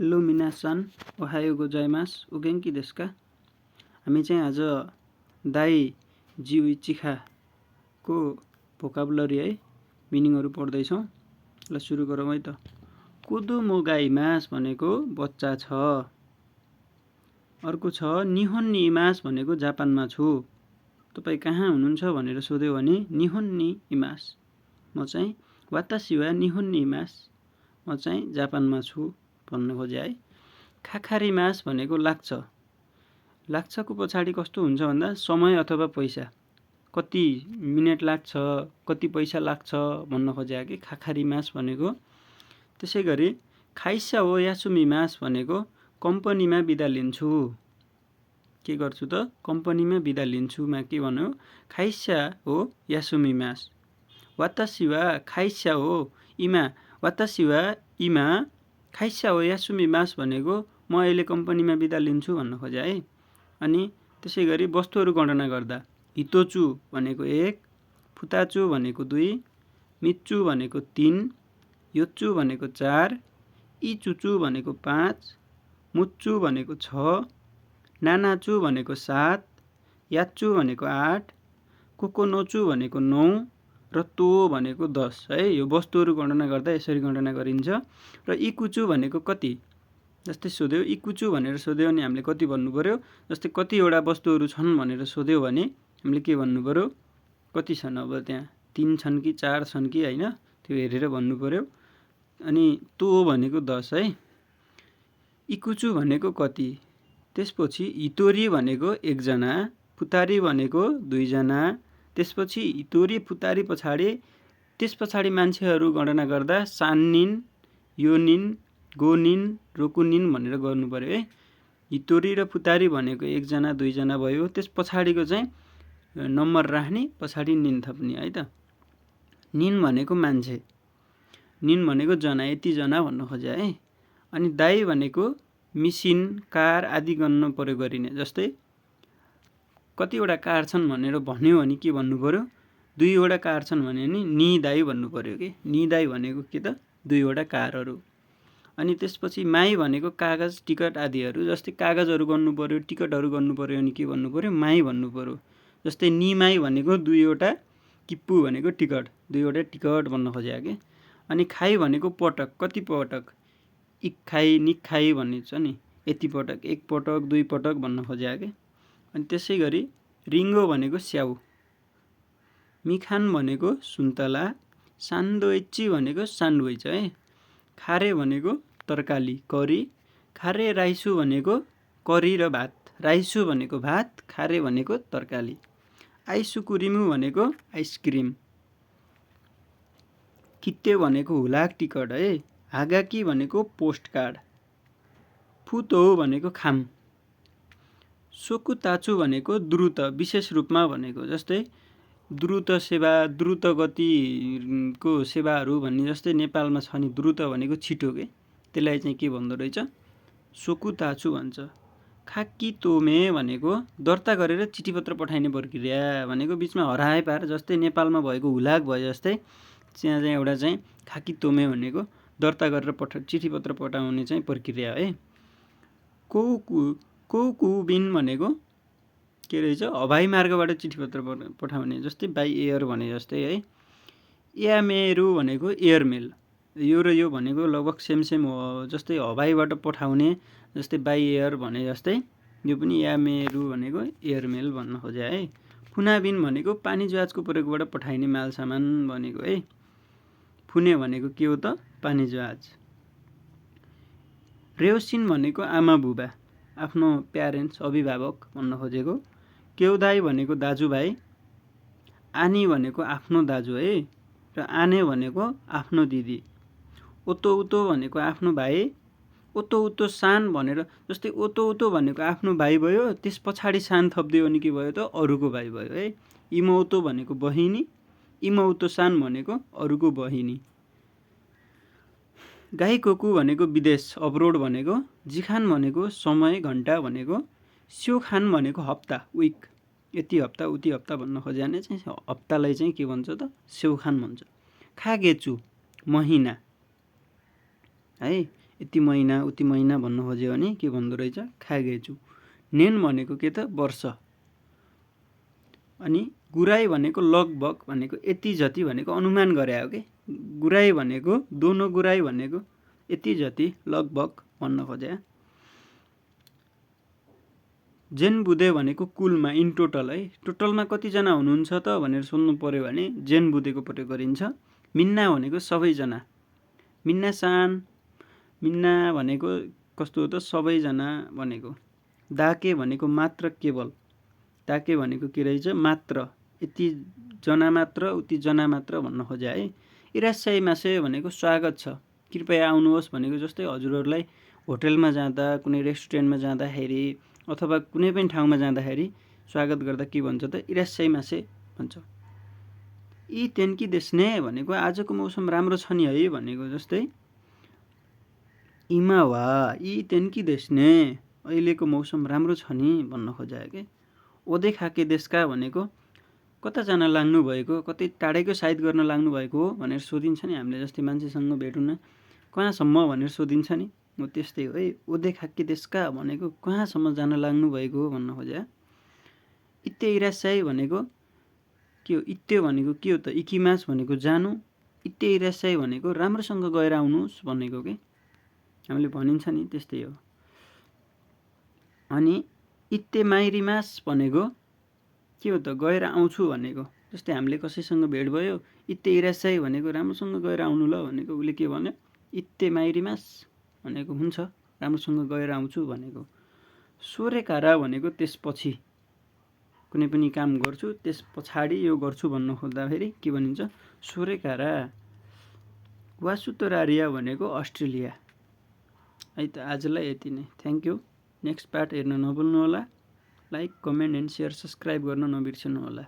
Hello मिनासान Ohio गोजाइमास उगेंकी देशु का। हामी चाहिँ आज दाई जिउ इचिखाको भोकाबुलरी है मिनिङहरु पढ्दैछौँ। ल सुरु गरौँ है त। कुदुमो गाइमास भनेको बच्चा छ। अर्को छ निहोन नि इमास भनेको जापानमा छु। तपाई कहाँ हुनुहुन्छ भनेर सोध्यो भने निहोन नि इमास, म चाहिँ वातासी वा निहोन नि इमास, म चाहिँ जापानमा छु भन्न खोजे है। खाखारी मास भनेको लाग्छ। लाग्छको पछाडि कस्तो हुन्छ भन्दा समय अथवा पैसा, कति मिनेट लाग्छ, कति पैसा लाग्छ भन्न खोजे कि खाखारी मास भनेको। त्यसैगरी खाइसा हो यासुमी मास भनेको कम्पनीमा बिदा लिन्छु। के गर्छु त कम्पनीमा बिदा लिन्छु मा के भन्यो खाइसा हो यासुमी मास। वातासी वा खाइसा हो इमा, वातासी वा इमा खाइसा हो यासुमी मास भनेको म अहिले कम्पनीमा बिदा लिन्छु भन्न खोजे है। अनि त्यसैगरी वस्तुहरु गणना गर्दा हितोचु भनेको 1, फुताचु भनेको 2, मिच्चु भनेको 3, योच्चु भनेको 4, इचुचु भनेको 5, मुच्चु भनेको 6, नानाचु भनेको 7, याच्चु भनेको 8, कोकोनोचु भनेको 9 र तो भनेको 10 है। यो वस्तुहरु गणना गर्दा यसरी गणना गरिन्छ। र इकुचु भनेको कति, जस्तै सोध्यो इकुचु भनेर सोध्यो भने हामीले कति भन्नु पर्यो, जस्तै कतिवटा वस्तुहरु छन् भनेर सोध्यो भने हामीले के भन्नु पर्यो, कति छन्, अब त्यहाँ 3 छन् कि 4 छन् कि हैन त्यो हेरेर भन्नु पर्यो। अनि तो भनेको 10 है। इकुचु भनेको कति, त्यसपछि हितोरी भनेको 1 जना, फुतारी भनेको 2 जना, त्यसपछि हितोरी फुतारी पछाडि त्यसपछाडि मान्छेहरु गणना गर्दा सान्निन, योनिन, गोनिन, रोकुनिन भनेर गर्नु पर्यो है। हितोरी र फुतारी भनेको 1 जना 2 जना भयो, त्यस पछाडिको चाहिँ नम्बर राख्ने, पछाडि निन थप्ने है त। निन भनेको मान्छे, निन भनेको जना, यति जना भन्न खोजे है। अनि दाइ भनेको मिसिन, कार आदि गन्न प्रयोग गरिने। जस्तै कतिवटा कार छन् भनेर भन्यो भने के भन्नु पर्यो, 2 वटा कार छन् भने नि दाइ भन्नु पर्यो के। नि दाइ भनेको के त 2 वटा कारहरु। अनि त्यसपछि माई भनेको कागज टिकट आदिहरु, जस्तै कागजहरु गर्नु पर्यो, टिकटहरु गर्नु पर्यो अनि के भन्नु पर्यो, माई भन्नु पर्यो। जस्तै नि माई भनेको 2 वटा, किप्पु भनेको टिकट, 2 वटा टिकट भन्न खोजे के। अनि खाई भनेको पटक, कति पटक, इक खाई निक खाई भनिन्छ नि, यति पटक, 1 पटक 2 पटक भन्न खोजे के। अनि त्यसैगरी रिङ्गो भनेको स्याउ, मिखान भनेको सुन्तला, सान्डोइची भनेको स्यान्डविच है। खारे भनेको तरकारी करी, खारे राइसु भनेको करी र भात, राइसु भनेको भात, खारे भनेको तरकारी। आइसुकुरिमु भनेको आइसक्रिम, कित्ते भनेको हुलाक टिकट है। हागाकी भनेको पोस्ट कार्ड, फुतो भनेको खाम, सोकुताचु भनेको द्रुत विशेष रूपमा भनेको। जस्तै द्रुत सेवा, द्रुत गतिको सेवाहरु भन्ने, जस्तै नेपालमा छ नि द्रुत भनेको छिटो के, त्यसलाई चाहिँ के भन्दो रहेछ, सोकुताचु भन्छ। खाकितोमे भनेको दर्ता गरेर चिठीपत्र पठाइने प्रक्रिया भनेको, बीचमा हराए पार, जस्तै नेपालमा भएको हुलाक भए जस्तै त्यहाँ चाहिँ एउटा चाहिँ खाकितोमे भनेको दर्ता गरेर चिठीपत्र पठाउने चाहिँ प्रक्रिया है। कोकुबिन भनेको के रहेछ, हवाई मार्गबाट चिठीपत्र पठाउने, जस्तै बाई एयर भने जस्तै है। यामेरु भनेको एयरमेल, यो र यो भनेको लगभग सेम हो, जस्तै हवाईबाट पठाउने, जस्तै बाई एयर भने जस्तै यो पनि यामेरु भनेको एयरमेल भन्न खोजे है। फुनाबिन भनेको पानी जहाजको प्रयोगबाट पठाइने माल सामान भनेको है। फुने भनेको के हो त, पानी जहाज। रेउसिन भनेको आमा बुबा, आफ्नो प्यारेन्ट्स अभिभावक भन्न खोजेको। केउदाई भनेको दाजुभाइ, आनी भनेको आफ्नो दाजु है, र आने भनेको आफ्नो दिदी। ओतो उतो भनेको आफ्नो भाइ, ओतो उतो सान भनेर, जस्तै ओतो उतो भनेको आफ्नो भाइ भयो, त्यस पछाडि सान थप्दियो भने के भयो त अरुको भाइ भयो है। इमौतो भनेको बहिनी, इमौतो सान भनेको अरुको बहिनी। गाइकोकु भनेको विदेश अब्रोड भनेको, जिखान भनेको समय घण्टा भनेको, स्योखान भनेको हप्ता विक, यति हप्ता उति हप्ता भन्न खोजे भने चाहिँ हप्तालाई चाहिँ के भन्छ त स्योखान भन्छ। खागेचु महिना है, यति महिना उति महिना भन्नु खोज्यो भने के भन्दो रहेछ खागेछु। नेन भनेको के त वर्ष। अनि गुराई भनेको लगभग भनेको यति जति भनेको अनुमान गरे हो के। गुराई भनेको दोनो गुराई भनेको यति जति लगभग भन्न खोजे। जेन बुधे भनेको कुलमा इन टोटल है। टोटलमा कतिजना हुनुहुन्छ त भनेर सोध्नु पर्यो भने जेन बुधेको प्रयोग गरिन्छ। मिन्ना भनेको सबैजना। मिन्ना सान मिन्ना भनेको कस्तो हो त सबैजना भनेको। दाके भनेको मात्र केवल। दाके भनेको के रहेछ मात्र यति जना मात्र उति जना मात्र भन्न खोजे है। इरास्साई मासे भनेको स्वागत छ कृपया आउनुहोस् भनेको। जस्तै हजुरहरूलाई होटलमा जाँदा कुनै रेस्टुरेन्टमा जाँदाखेरि अथवा कुनै पनि ठाउँमा जाँदाखेरि स्वागत गर्दा के भन्छ त इरास्साई मासे भन्छ। यी तेन्की देश्ने भनेको आजको मौसम राम्रो छ नि है भनेको। जस्तै इमा वा यी तेन्की देश्ने अहिलेको मौसम राम्रो छ नि भन्न खोजायो के। ओदे खाके देशका भनेको कता जान लाग्नु भएको कतै टाढैको साइड गर्न लाग्नु भएको हो भनेर सोधिन्छ नि हामीले। जस्तै मान्छेसँग भेट हुन कहाँसम्म भनेर सोधिन्छ नि हो त्यस्तै हो है। ओदे खाके देशका भनेको कहाँसम्म जान लाग्नु भएको हो भन्न खोज्या। इत्ते इरास्साई भनेको के हो। इत्ते भनेको के हो त इकिमास भनेको जानु। इत्ते इरास्साई भनेको राम्रोसँग गएर आउनुहोस् भनेको के हामीले भनिन्छ नि त्यस्तै हो। अनि इत्ते माइरिमास भनेको के हो त गएर आउँछु भनेको। जस्तै हामीले कसैसँग भेट भयो इत्ते इरास्साई भनेको राम्रोसँग गएर आउनु ल भनेको। उसले के भन्यो इत्ते माइरिमास भनेको हुन्छ राम्रोसँग गएर आउँछु भनेको। सोरेकारा भनेको त्यसपछि कुनै पनि काम गर्छु त्यस पछाडि यो गर्छु भन्न खोज्दाखेरि के भनिन्छ सोरेकारा। वासुतरारिया भनेको अस्ट्रेलिया है त। आजलाई यति नै। Thank you. नेक्स्ट पार्ट हेर्न नभुल्नु होला। Like comment and share subscribe गर्न नबिर्सनु होला।